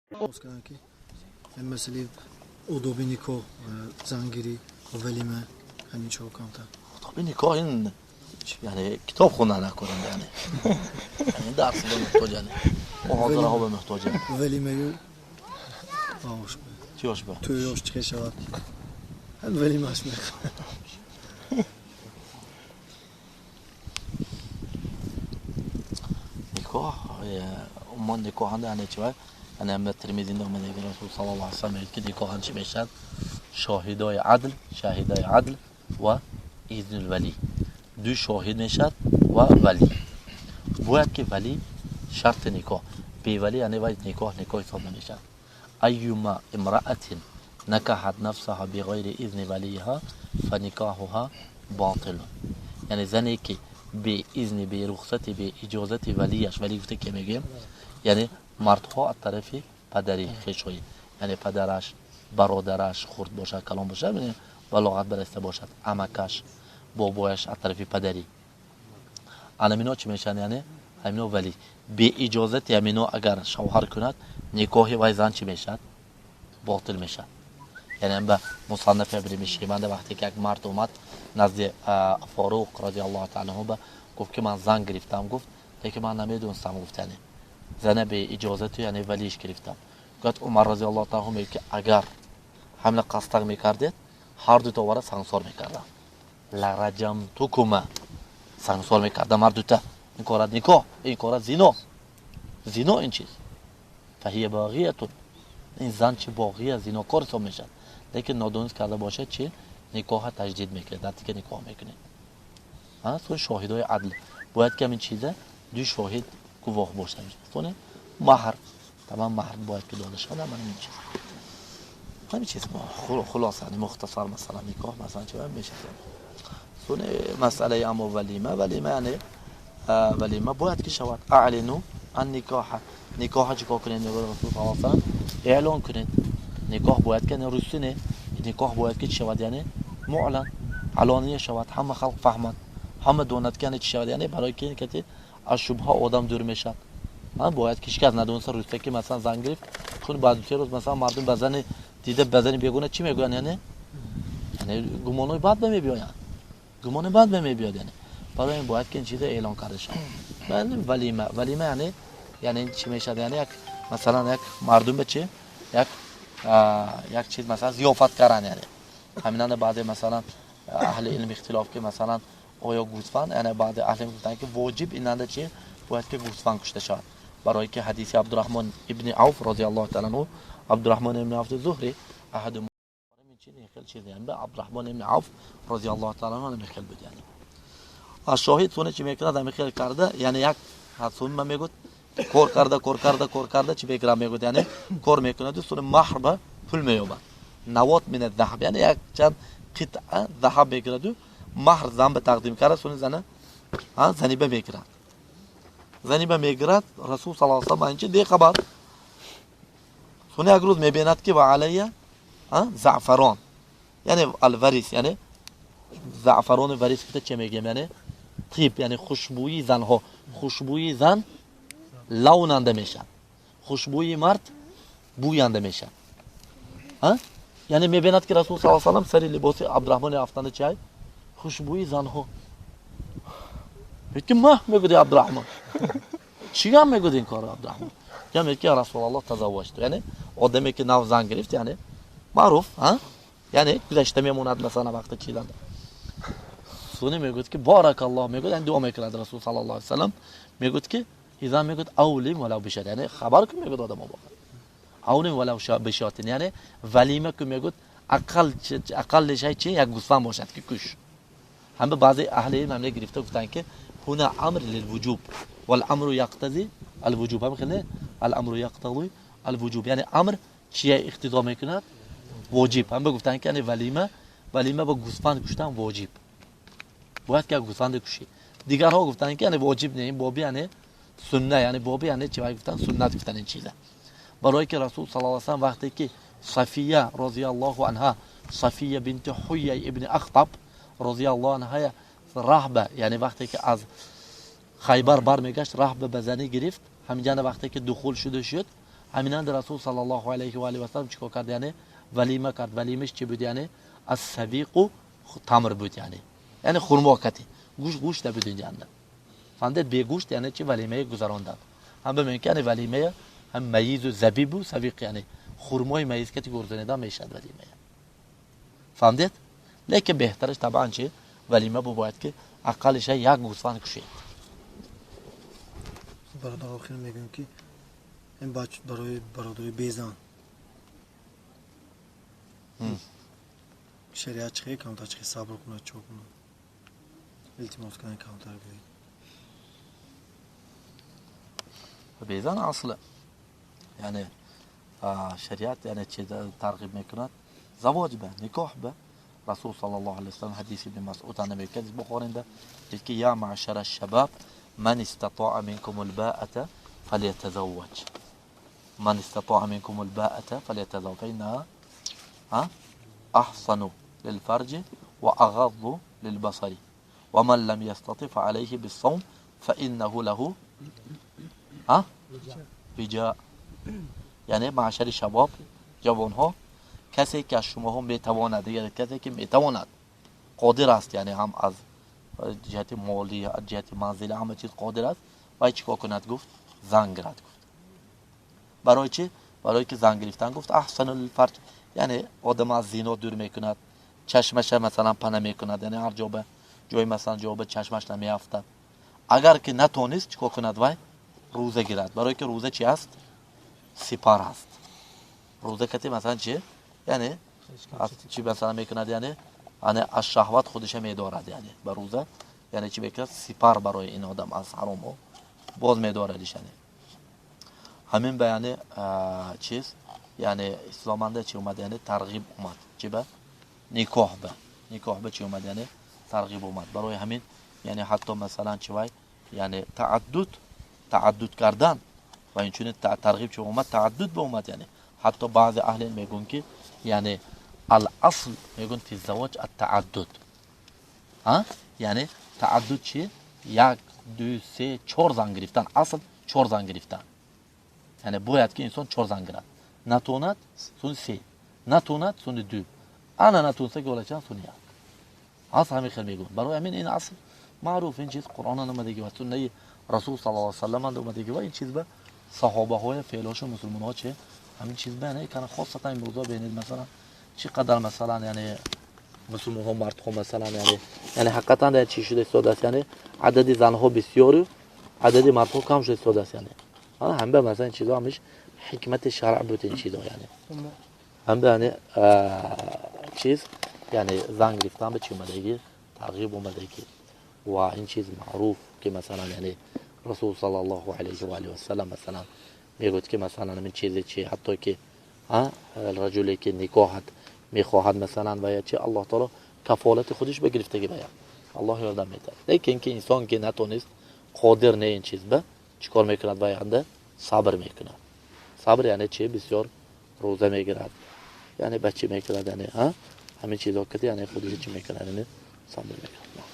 Ки масъалаи одоби никоҳ, зангирӣ, валима, ҳамин чиҳо камтар. Одоби никоҳ ин яъне китоб хондан накунанд, яъне дарс ба муҳтоҷ, яъне муҳозираҳо ба муҳтоҷ. Валимаю чӣ ошба? Тӯёш чӣ шавад? Ҳам валимаш мехоҳад. Никоҳ, умуман никоҳанда яъне чӣ вай? Яъне ҳам Термизинда омада ки Расул саллаллоҳу алайҳи васаллам мегӯяд ки никоҳан чӣ мешавад? Шоҳидои адл, шаҳидаи адл ва изнул валӣ. Ду шоҳид мешавад ва валӣ. Бояд ки валӣ шарти никоҳ. Бевалӣ яъне вай никоҳ никоҳ ҳисоб намешавад. Айюма имраатин накаҳат нафсаҳа биғайри изни валиҳа фаникоҳуҳа ботилун. Яъне зане ки бе изни, бе рухсати, бе иҷозати валияш, валӣ гуфта ки мегӯем, яъне мардҳо аз тарафи падари хешоӣ, яъне падараш, бародараш, хурд бошад, калон бошад, балоғат бараста бошад, амакаш, бобояш аз тарафи падарӣ. Анамино чӣ мешаванд? Яъне ҳамино валӣ. Бе иҷозати ҳамино агар шавҳар кунад, никоҳи вай зан чӣ мешавад? Ботил мешавад. Яъне ба мусаннаф ибни Шиманда вақте ки як мард омад назди Форуқ розияллоҳу таала анҳу, гуфт ки ман зан гирифтам, гуфт, лекин ман намедонистам, гуфт, яъне зана бе иҷозату яъне валиш гирифтам. Гуфт Умар розияллоҳу таала анҳу мегӯяд ки агар ҳамла қасдақ мекардед, ҳар дута овара сангсор мекардам. Лараҷамтукума, сангсор мекардам ҳар дута. Ин корат никоҳ, ин корат зино. Зино ин чиз. Фаҳия боғиятун. Ин зан чи боғия, зинокор ҳисоб мешавад. Лекин нодонист карда бошад, чи никоҳа таҷдид мекунад, дар тика никоҳ мекунед. Сон шоҳидои адл. Бояд ки ҳамин чиза ду шоҳид гувоҳ бошад. Соне маҳр, тамом маҳр бояд ки дода шавад, ҳамин чиз. Ҳамин чиз хулоса, мухтасар масалан никоҳ масалан чи мешавад. Соне масъалаи аммо валима, валима яъне валима бояд ки шавад. Аълину ан никоҳа. Никоҳа чӣ кор кунед? Мегӯяд Расул саллаллоҳу алайҳи васаллам, эълон кунед. Никоҳ бояд ки русӣ не, никоҳ бояд ки чӣ шавад? Яъне муълан, алония шавад, ҳама халқ фаҳмад, ҳама донад ки яъне чӣ шавад. Яъне барои ки кати аз шубҳа одам дур мешавад. Бояд ки ҳеҷ кас надониста русия ки масалан зан гирифт, чун баъд се рӯз масалан мардум ба зани дида, ба зани бегона чӣ мегӯянд? Яъне гумонҳои бад ба мебиёянд, гумони бад ба мебиёд. Яъне барои ин бояд ки ин чиза эълон карда шавад. Валима, валима яъне, яъне чӣ мешавад? Яъне як масалан як мардум ба чи як чиз масалан зиёфат кардан. Яъне ҳаминанда баъзе масалан аҳли илм ихтилоф ки масалан оё гӯсфанд, яъне баъзе аҳли илм гуфтанд ки воҷиб инанда чи бояд ки гӯсфанд кушта шавад. Барои ки ҳадиси Абдурраҳмон ибни Авф розияллоҳу таала анҳу, Абдурраҳмон ибни Авф Зуҳри аҳаду хел чиз, яъне Абдурраҳмон ибни Авф розияллоҳу таала анҳу ҳамин хел буд. Яъне аз шоҳид соне чӣ мекунад? Ҳамин хел карда, яъне як ҳадсума мегӯяд, кор карда, кор карда, кор карда, чӣ мекунад мегӯяд, яъне кор мекунад, соне маҳр ба пул меёбад. Навот мина заҳаб, яъне як чанд қитъа заҳаб мекунаду маҳр зан ба тақдим карда, соне зана заниба мекунад. Заниба мегирад, Расул саллаллоҳу алайҳи васаллам инчи бехабар. Соне як рӯз мебинад ки ва алайя заъфарон, яъне алварис, яъне заъфарони варис гуфта чӣ мегӯем? Яъне тиб, яъне хушбӯии занҳо. Хушбӯии зан лавнанда мешавад, хушбӯии мард бӯянда мешавад. Яъне мебинад ки Расул саллаллоҳу алайҳи васаллам сари либоси Абдурраҳмони афтанда чай хушбӯии занҳо. Мегӯяд ки маҳ, мегӯяд Абдурраҳмон. Чӣ гап мегӯяд ин корро Абдурраҳмон? Мегӯяд ки Расулаллоҳ тазавваҷ. Яъне одаме ки нав зан гирифт, яъне маъруф, яъне гузашта мемонад масалан вақти чизанда. Соне мегӯяд ки баракаллоҳ мегӯяд, яъне дуо мекунад Расул саллаллоҳу алайҳи васаллам, мегӯяд ки изан мегӯяд авлим валав бишат, яъне хабар кун мегӯяд одамо бохад. Авлим валав бишатин, яъне валима кун мегӯяд, ақалли шай чи як гӯсфанд бошад ки куш. Ҳама баъзе аҳли илм ҳамне гирифта гуфтанд ки ҳуна амр лилвуҷуб вал амру яқтази алвуҷуб. Ҳам хеле ал амру яқтази алвуҷуб, яъне амр чия иқтидо мекунад? Воҷиб. Ҳама гуфтанд ки яъне валима, валима ба гӯсфанд куштан воҷиб. Бояд ки гӯсфанд кушӣ. Дигарҳо гуфтанд ки яъне воҷиб не, ин боби яъне сунна, яъне боби яъне чи гуфтанд? Суннат гуфтанд ин чиза. Барои ки Расул саллаллоҳу алайҳи васаллам вақте ки Сафия розияллоҳу анҳа, Сафия бинти Ҳуйя ибни Ахтаб розияллоҳу анҳа раҳба, яъне вақте ки аз Хайбар бармегашт, раҳба ба занӣ гирифт, ҳаминҷана вақте ки духул шуда шуд, Ҳаминанд Расул саллаллоҳу алайҳи ва олиҳи васаллам чикор кард? Яъне валима кард. Валимаш чӣ буд? Яъне аз савиқу тамр буд, яъне хурмо кати гӯшт набуд инҷанда. Фаҳмидед? Бегӯшт яъне чи валимае гузаронданд. Ҳам бимем ки яъне валимае ҳам маизу забибу савиқ, яъне хурмои маиз кати гурзонида мешавад валимае. Фаҳмидед? Лекин беҳтараш табъан чи валима бояд ки ақаллиша як гӯсфанд кушед. Бародар, охир мегӯем ки ин барои бародари безан шариат чихе камтар чихе сабр кунад, чо кунад, илтимос кунад камтар гӯед. Безан асл яъне шариат яъне чи тарғиб мекунад? Завоҷ ба никоҳ ба Расул саллаллоҳу алайҳи васаллам ҳадиси ибни Масъуд ана мегӯяд Бухоринда ки я маъшара шабаб ман истатоа минкум албаата фалятазавваҷ, ман истатоа минкум албаата фалятазавваҷ фаиннаҳа аҳсану лилфарҷи ва ағаззу лилбасари ва ман лам ястати фаалайҳи биссавм фаиннаҳу лаҳу виҷа. Яъне маъшари шабоб, ҷавонҳо, касе ки аз шумоҳо метавонад, дигар касе ки метавонад, қодир аст, яъне ҳам аз ҷиҳати молӣ, аз ҷиҳати манзила ҳама чиз қодир аст, вай чӣ кор кунад? Гуфт зан гирад. Гуфт барои чӣ? Барои ки зан гирифтан гуфт аҳсану лилфарҷ, яъне одам аз зино дур мекунад, чашмаша масалан пана мекунад, яъне ҳар ҷо ба ҷои масалан ҷо ба чашмаш намеафтад. Агар ки натонист чӣ кор кунад? Вай рӯза гирад. Барои ки рӯза чи аст? Сипар аст. Рӯза кати масалан чи? Яъне чи масалан мекунад? Яъне аз шаҳват худиша медорад, яъне ба рӯза яъне чи мекунад? Сипар барои ин одам аз ҳаромҳо боз медорадиш. Яъне ҳамин ба яъне чиз, яъне исломанда чи омад? Яъне тарғиб омад. Чи ба? Никоҳ ба. Никоҳ ба чи омад? Яъне тарғиб омад. Барои ҳамин яъне ҳатто масалан чи вай яъне тааддуд кардан ва инчунин тарғиб чи омад? Тааддуд ба омад. Яъне ҳатто баъзе аҳли мегӯянд ки яъне ал-асл мегӯянд фи завоҷ ат-тааддуд. Яъне тааддуд чи? 1, 2, 3, 4 зан гирифтан. Асл 4 зан гирифтан. Яъне бояд ки инсон 4 зан гирад. Натонад суни 3, натонад суни 2, ана натонса ки олачан суни 1. Асл ҳамин хел мегӯянд. Барои ҳамин ин асл маъруф, ин чиз Қуръон омадагӣ ва суннаи Расул саллаллоҳу алайҳи васаллам омадагӣ ва ин чиз ба саҳобаҳои феълошу мусулмонҳо чи ҳамин чиз ба яъне кана хосатан имрӯза бинед масалан чӣ қадар масалан яъне мусулмонҳо мардҳо масалан яъне ҳақиқатан дар чӣ шуда истодааст? Яъне адади занҳо бисёру адади мардҳо кам шуда истодааст. Яъне ҳам ба масалан чизо ҳамиш ҳикмати шаръ буд ин чизо. Яъне ҳам ба яъне чиз яъне зан гирифтан ба чӣ омадагӣ? Тарғиб омадагӣ ва ин чиз маъруф ки масалан яъне Расул саллаллоҳу алайҳи ва олиҳи васаллам масалан мегӯяд ки масалан ҳамин чизе чи ҳатто ки раҷуле ки никоҳат мехоҳад масалан ва чи Аллоҳ таоло кафолати худиш ба гирифтагӣ бая Аллоҳ ёрдам медиҳад. Лекин ки инсон ки натонист, қодир не ин чиз ба чӣ кор мекунад? Вай анда сабр мекунад. Сабр яъне чи? Бисёр рӯза мегирад, яъне ба чӣ мекунад? Яъне ҳамин чизо ки яъне худиш чӣ мекунад? Яъне сабр мекунад.